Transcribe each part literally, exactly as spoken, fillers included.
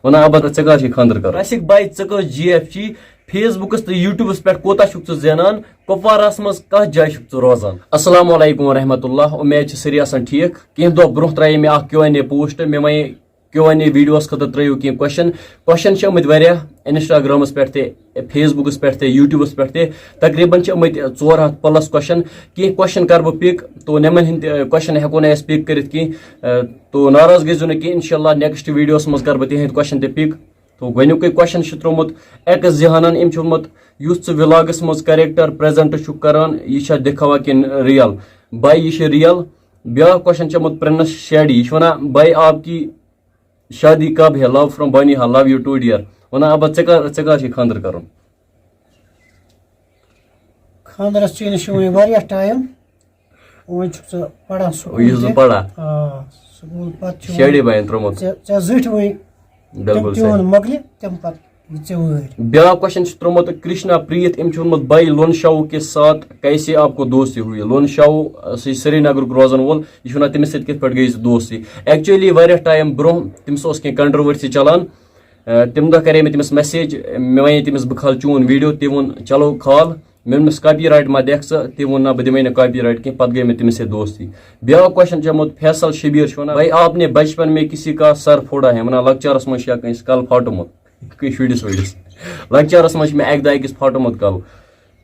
ونان ابا، ژےٚ کر چھُے خانٛدر کرُن؟ راسِک بھائی، ژٕ کٔژ جی ایف چھُے؟ فیس بُکس تہٕ یوٗٹیوٗبس پٮ۪ٹھ کوٗتاہ چھُکھ ژٕ زینان؟ کپواراہس منٛز کتھ جایہِ چھُکھ ژٕ روزان؟ السلام علیکم ورحمۃ اللہ، امید چھِ سٲری آسان ٹھیٖک۔ کینٛہہ دۄہ برونٛہہ ترایے مےٚ اکھ کیو این اے پوسٹ، مےٚ ونے کیو این اے ویڈیوس خٲطرٕ ترٲیِو کینٛہہ کوسچن۔ کوسچن چھِ آمٕتۍ واریاہ، انسٹاگرامس پٮ۪ٹھ تہِ، فیس بُکس پٮ۪ٹھ تہِ، یوٗٹیوٗبس پٮ۪ٹھ تہِ۔ تقریباً چھِ آمٕتۍ ژور ہتھ پلس کوسچن۔ کینٛہہ کوسچن کرٕ بہٕ پک، تو نمن ہٕنٛدۍ کوسچن ہٮ۪کو نہٕ أسۍ پک کٔرِتھ کینٛہہ۔ تو ناراض گٔژھِو نہٕ کینٛہہ، انشاءاللہ نیکسٹ ویڈیوس منٛز کرٕ بہٕ تِہنٛدۍ کوسچن تہِ پک۔ تو گۄڈنیُکُے کوسچن چھُ ترٛوومُت ایکس ذہانن، أمۍ چھُ ووٚنمُت، یُس ژٕ ولاگس منٛز کریکٹر پریزنٹ چھُکھ کران، یہِ چھا دکھاوا کِنہٕ ریل؟ بھائی، یہِ چھُ ریل۔ بیاکھ کوسچن چھُ آمُت پرنس شیڈی، یہِ چھُ ونان، بھائی آپ کی شادی کب ہے؟ Love from بانی hall, love you too dear۔ ونان ابا، ژےٚ کر ژےٚ کر چھُے خانٛدر کرُن؟ خانٛدرس ژےٚ نِش چھُ وۄنۍ واریاہ ٹایم، وۄنۍ چھُکھ ژٕ پران سکوٗل یُس بہٕ تہِ۔ پران۔ آ، سکوٗل پتہٕ چھُ وۄنۍ شیڈی بھاین ترٛوومُت۔ ژےٚ ژےٚ زٕٹھۍ وۄنۍ بِلکُل تِم تہِ صحیح۔ ووٚن مۄکلہِ، تَمہِ پتہٕ یہِ ژےٚ وٲرۍ۔ بیاکھ کوسچن چھُ ترٛوومُت کرشنا پریت، أمۍ چھُ ووٚنمُت، بھائی لون شاہو کے ساتھ کیسے آپ کو دوستی ہوئی؟ لون شاہو، سُہ چھُ سرینگرُک روزن وول، یہِ چھُ وَنان، تٔمِس سۭتۍ کِتھ پٲٹھۍ گٔیے ژےٚ دوستی؟ ایکچُؤلی واریاہ ٹایم برونٛہہ تٔمِس اوس کینٛہہ کنٹروؤرسی چلان۔ آ، تَمہِ دۄہ کَرے مےٚ تٔمِس میسیج، مےٚ وَنے تٔمِس، بہٕ کھالہٕ چون ویٖڈیو، تہِ ووٚن، چلو کھال۔ مےٚ ووٚنمَس، کاپی رایٹ ما دِکھ ژٕ؟ تٔمۍ ووٚن، نہ، بہٕ دِمے نہٕ کاپی رایٹ کینٛہہ۔ پَتہٕ گٔے مےٚ تٔمِس سۭتۍ دوستی۔ بیٛاکھ کوسچن چھُ آمُت فیصل شبیر چھُ وَنان، بھائی آپ نے بچپن میں کسی کا سر پھوڑا ہے؟ وَنان لۄکچارَس منٛز چھُ یا کٲنٛسہِ کَلہٕ پھاٹومُت، کٲنٛسہِ شُرِس وُرِس۔ لۄکچارَس منٛز چھُ مےٚ اَکہِ دۄہ أکِس پھاٹومُت کَلہٕ۔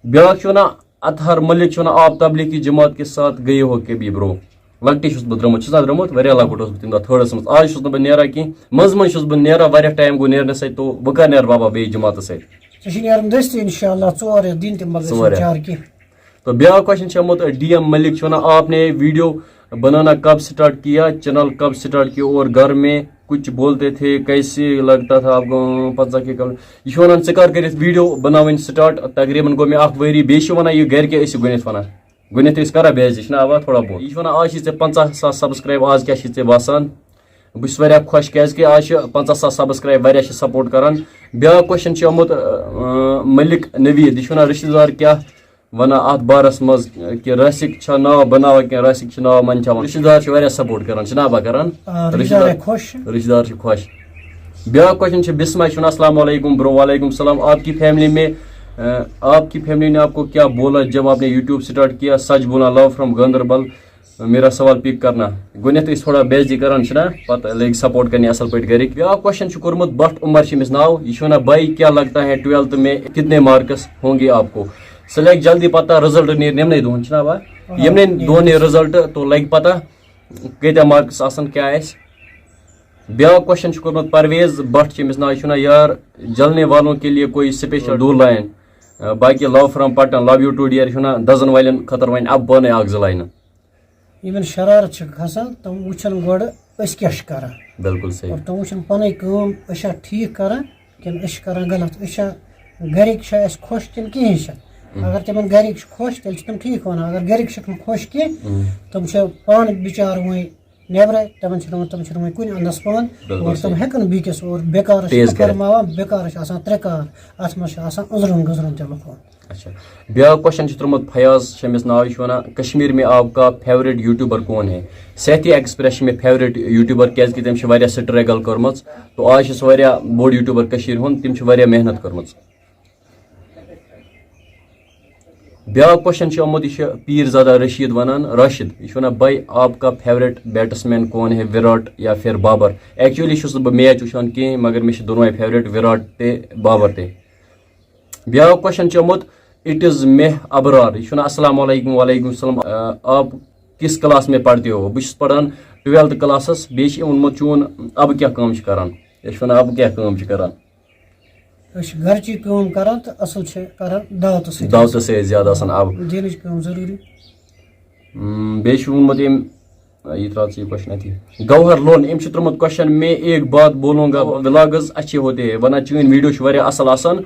بیٛاکھ چھُ وَنان، اطہر ملک چھُ وَنان، آپ تبلیغی جماعت کے ساتھ گئے ہو کبھی برو؟ لۄکٹے چھُس بہٕ درٛامُت، چھُس نا درٛامُت، واریاہ لۄکُٹ اوسُس بہٕ تَمہِ دۄہ، تھٲڈَس منٛز۔ آز چھُس نہٕ بہٕ نیران کینٛہہ، منٛزٕ منٛزٕ چھُس بہٕ نیران، واریاہ ٹایم گوٚو نیرنَس سۭتۍ، تو بہٕ کَر نیرٕ بابا بیٚیہِ جماعتَس سۭتۍ؟ ژےٚ چھُے نیرُن دٔستی اِنشاءاللہ، ژور رٮ۪تھ دِنۍ تِم، مگر ژور رٮ۪تھ۔ چار کینٛہہ۔ تو بیٛاکھ کوسچن چھُ آمُت ڈی ایم ملک چھُ وَنان، آپ نے ویڈیو بنانا کب سٹارٹ کیا، چینل کب سٹارٹ کیا اور گھر میں کچھ بولتے تھے، کیسے لگتا تھا آپ کو؟ پنٛژاہ کے کم۔ یہِ چھُ وَنان، ژٕ کر کٔرِتھ ویڈیو بناوٕنۍ سٹارٹ؟ تقریباً گوٚو مےٚ اکھ ؤری۔ بیٚیہِ چھُ وَنان، یہِ گرِ کیٛاہ ٲسِو گۄڈٕنٮ۪تھ وَنان؟ گۄڈٕنٮ۪تھ ٲسۍ کران بے عزتی، چھُنہ آوا تھوڑا بہت۔ یہِ چھُ وَنان، آز چھِ ژےٚ پنٛژاہ ساس سبسکرایب، آز کیٛاہ چھِ ژےٚ باسان؟ بہٕ چھُس واریاہ خۄش، کیٛازِ کہِ آز چھِ پنٛژاہ ساس سبسکرایب، واریاہ چھِ سپورٹ کران۔ بیٛاکھ کوسچن چھُ آمُت، اۭں، ملک نوید، یہِ چھُ وَنان، رشتہٕ دار کیٛاہ وَنان اَتھ بارَس منٛز کہِ راسِک چھا ناو بَناوان کِنہٕ راسِک چھِ ناو منٛدچھاوان؟ رِشتہٕ دار چھِ واریاہ سپورٹ کران، چھِنہ بَکران؟ آ، رِشتہٕ رِشتہٕ دار دار، خۄش چھِ۔ رِشتہٕ دار چھِ خۄش۔ بیٛاکھ کوسچن چھِ بِسما، یہِ چھِ وَنان، السلام علیکم برو۔ وعلیکم السلام۔ آپ کی فیملی میں، آ، آپ کی فیملی نے آپ کو کیا بولا جب آپ نے یوٹیوب سٹارٹ کیا؟ سچ بولنا، لو فرام گاندربل۔ میرا سوال پک کرنا۔ گۄڈٕنٮ۪تھ ٲسۍ تھوڑا بے عزتی کران، چھِنہ؟ پتہٕ لٔگۍ سپورٹ کرنہِ اصل پٲٹھۍ گرِکۍ۔ بیٛاکھ کوسچن چھُ کوٚرمُت بٹ عمر چھِ أمِس ناو۔ یہِ چھُ وَنان، بھائی کیا لگتا ہے ٹویلتھ میں کتنے مارکس ہوں گے آپ کو؟ سُہ لگہِ جلدی پتہ، رِزلٹ نیرِ یِمنٕے دۄہن، چھِنہ با؟ آ، یِمنٕے نیرِ۔ دۄہن نیرِ رِزلٹ، تو لگہِ پتہ کۭتیاہ مارکس آسن، کیٛاہ آسہِ۔ بیٛاکھ کوسچن چھُ کوٚرمُت پرویز بٹ چھِ أمِس ناو۔ یہِ چھُ وَنان، یار، جلنے والوں کے لیے کوئی سپیشل دو لائن، باقی لو فرام پٹن، لو یو ٹو ڈیئر، یہِ چھُ وَنان دزن والٮ۪ن خٲطرٕ وۄنۍ اَپھ پانَے اکھ زٕ لاینہٕ۔ یِمن شرارت چھِ کھسان، تِم وٕچھن گۄڈٕ أسۍ کیٛاہ چھِ کران۔ بِلکُل صحیح۔ اور تِم وٕچھن پنٕنۍ کٲم، أسۍ چھا ٹھیٖک کران کِنہٕ أسۍ چھِ کران غلط، أسۍ چھا، گرِکۍ چھا اَسہِ خۄش کِنہٕ کِہیٖنۍ چھِ۔ اگر تِمن گرِکۍ چھِ خۄش، تیٚلہِ چھِ تِم ٹھیٖک وَنان۔ اگر گرِکۍ چھِکھ نہٕ خۄش کینٛہہ، تِم چھِ پانہٕ بِچار وۄنۍ نیبرٕ، تِمن چھِنہٕ وۄنۍ، تِم چھِنہٕ وۄنۍ کُنہِ اندس پان، بِلکُل اور تِم صحیح۔ ہٮ۪کن بیٚکِس اور بیکارس چھِ تیز کٔرِتھ۔ فرماوان، بیکارس چھِ آسان ترٛےٚ کار، اتھ منٛز چھِ آسان أنٛزرُن گٔنٛزرُن تہِ لُکن۔ اچھا۔ بیٛاکھ کوسچن چھُ ترٛوومُت فیاض چھِ أمِس ناو، یہِ چھُ وَنان، کشمیر میں آپ کا فیورٹ یوٹیوبر کون ہے؟ سیتی ایکسپریس چھِ مےٚ فیورٹ یوٹیوبر، کیٛازِ کہِ تٔمۍ چھِ واریاہ سٹرگل کٔرمٕژ۔ تو آز چھُ سُہ واریاہ بوٚڑ یوٹیوبر کٔشیٖرِ ہُنٛد، تٔمۍ چھِ واریاہ محنت کٔرمٕژ۔ بیٛاکھ کوسچن چھُ آمُت، یہِ چھُ پیٖر زادہ رشیٖد وَنان، راشد، یہِ چھُ وَنان، بھائی آپ کا فیورٹ بیٹسمین کون ہے، وراٹ یا پھر بابر؟ ایکچولی چھُس نہٕ بہٕ میچ وٕچھان کِہیٖنۍ، مگر مےٚ چھِ دۄنوَے فیورٹ، وراٹ تہِ بابر تہِ۔ بیٛاکھ کوسچن چھُ آمُت، اِٹ اِز مےٚ ابرار۔ یہِ چھُ وَنان، السلام علیکم، وعلیکم السلام۔ آ، آپ کس کلاس میں پڑھتے ہو؟ بہٕ چھُس پران ٹُویلتھ کلاسس۔ بیٚیہِ چھُ أمۍ ووٚنمُت، چون اَبہٕ کیٛاہ کٲم چھُ کران؟ یہِ چھُ وَنان، اَبہٕ کیٛاہ کٲم چھُ کران؟ أسۍ چھِ گرچی کٲم کران تہٕ اَصٕل چھِ کران دعوتہٕ سۭتۍ۔ دعوتہٕ سۭتۍ زیادٕ آسان اَبہٕ۔ دیٖنٕچ کٲم ضروٗری۔ اۭں، بیٚیہِ چھُ ووٚنمُت أمۍ، یہِ ترٛاو ژٕ یہِ کوسچن اَتھی۔ گوہر لون، أمۍ چھُ ترٛوومُت کوسچن، میں ایک بات بولوں گا، ولاگز اچھے ہوتے ہیں، وَنان چٲنۍ ویٖڈیو چھِ واریاہ اَصٕل آسان،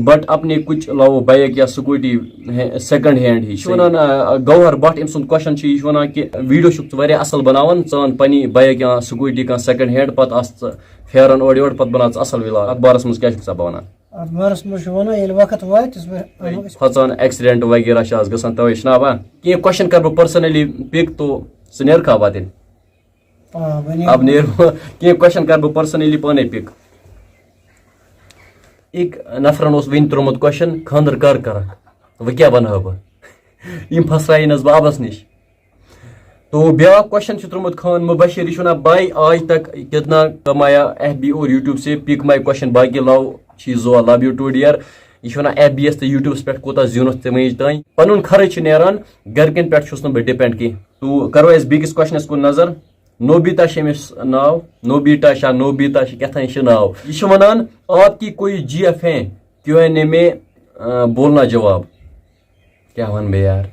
بٹ اپنے کچھ لاؤ بایک یا سکوٗٹی ہے، سیکنڈ ہینڈ ہی۔ یہِ چھُ وَنان، آ، گوہر بٹ، أمۍ سُنٛد کوسچن چھُ، یہِ چھُ وَنان کہِ ویٖڈیو چھُکھ ژٕ واریاہ اَصٕل بَناوان، ژٕ اَن پنٛنی بایک یا سکوٗٹی کانٛہہ سیکنڈ ہینڈ، پَتہٕ آس ژٕ پھیران اورٕ یورٕ، پَتہٕ بَناو ژٕ اَصٕل وِلاگ۔ اَتھ بارَس منٛز کیٛاہ چھُکھ ژٕ بَناوان؟ اَتھ بارَس منٛز چھُ وَنان، ییٚلہِ وقت واتہِ، أسۍ وَ-، اَنو أسۍ۔ کھۄژان، ایکسیڈنٹ وغیرہ چھِ آز گژھان، تَوَے چھِنہ اَبا؟ کینٛہہ کوسچن کَرٕ بہٕ پٔرسنلی پِک، تو ژٕ نیرکھا اَبا تیٚلہِ؟ آ، وۄنۍ اب نیرو۔ کینٛہہ کوسچن کَرٕ بہٕ پٔرسنلی پانَے پِک۔ أکۍ نفرن اوس وٕنۍ ترٛوومُت کوسچن، خانٛدر کر کرکھ؟ وۄنۍ کیٛاہ ونہٕ ہا بہٕ؟ یِم پھسرایہِ نہٕ حظ بہٕ اَبس نِش۔ تو بیٛاکھ کوسچن چھُ ترٛوومُت خان مبشر، یہِ چھُ وَنان، بھائی آج تک کتنا کمایا ایف بی اور یوٹیوب سے؟ Pick my question، باقی لو چیز ہوا، love you too dear۔ یہِ چھُ وَنان، ایف بی یس تہٕ یوٹیوبس پٮ۪ٹھ کوٗتاہ زیوٗنُتھ ژےٚ وٕنیُک تام؟ پنُن خرٕچ چھُ نیران، گرِکٮ۪ن پٮ۪ٹھ چھُس نہٕ بہٕ ڈِپینڈ کینٛہہ۔ تو کرو أسۍ بیٚکِس کوسچنس کُن نظر۔ نوبیتا چھِ أمِس ناو، نوبیتا چھا، نوبیتا چھِ کیٛاہ تام چھِ ناو۔ یہِ چھُ وَنان، آپ کی کوئی جی ایف ہے کیو این اے میں، آ، بولنا جواب۔ کیٛاہ وَنہٕ بہٕ یار؟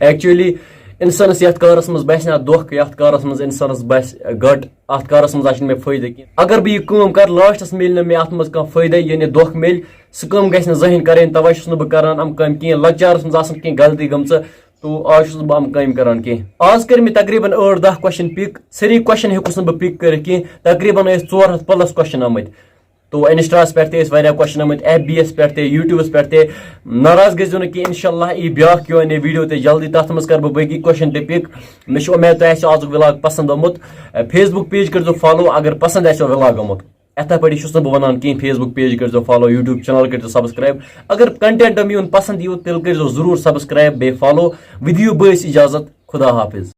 ایکچولی، انسانس یتھ کارس منٛز باسہِ نا دۄکھ، یتھ کارس منٛز انسانس باسہِ گٹ، اتھ کارس منٛز آسہِ نہٕ مےٚ فٲیدٕ کینٛہہ۔ اگر بہٕ یہِ کٲم کرٕ، لاسٹس میلہِ نہٕ مےٚ اتھ منٛز کانٛہہ فٲیدٕ، یعنی دۄکھ میلہِ، سُہ کٲم گژھِ نہٕ زٕہٕنۍ کرٕنۍ، توے چھُس نہٕ بہٕ کران یِم کامہِ کینٛہہ۔ لۄکچارس منٛز آسن کینٛہہ غلطی گٔمژٕ، تو آز چھُس نہٕ بہٕ یِم کامہِ کران کینٛہہ۔ آز کٔرۍ مےٚ تقریباً ٲٹھ دَہ کوسچن پِک، سٲری کوسچن ہیوٚکُس نہٕ بہٕ پِک کٔرِتھ کینٛہہ۔ تقریباً ٲسۍ ژور ہَتھ پلس کوسچن آمٕتۍ۔ تو انسٹاہس پٮ۪ٹھ تہِ ٲسۍ واریاہ کوسچن آمٕتۍ، ایف بی یس پٮ۪ٹھ تہِ، یوٹیوبس پٮ۪ٹھ تہِ۔ ناراض گٔژھِو نہٕ کینٛہہ، انشاءاللہ یی بیٛاکھ کیو این اے ویڈیو تہِ جلدی، تتھ منٛز کرٕ بہٕ باقی کوسچن تہِ پِک۔ مےٚ چھِ اُمید تۄہہِ آسہِ آزُک ولاگ پسند آمُت۔ فیس بُک پیج کٔرۍزیو فالو اگر پسند آسیو ولاگ آمُت۔ یِتھے پٲٹھۍ چھُس نہٕ بہٕ ونان کینٛہہ، فیس بُک پیج کٔرۍزیو فالو، یوٹیوب چینل کٔرۍزیو سبسکرایب۔ اگر کنٹینٹ میون پسند یِیو، تیٚلہِ کٔرۍزیو ضروٗر سبسکرایب بیٚیہِ فالو۔ وِدِ یِیِو بہٕ ٲسۍ اجازت، خدا حافظ۔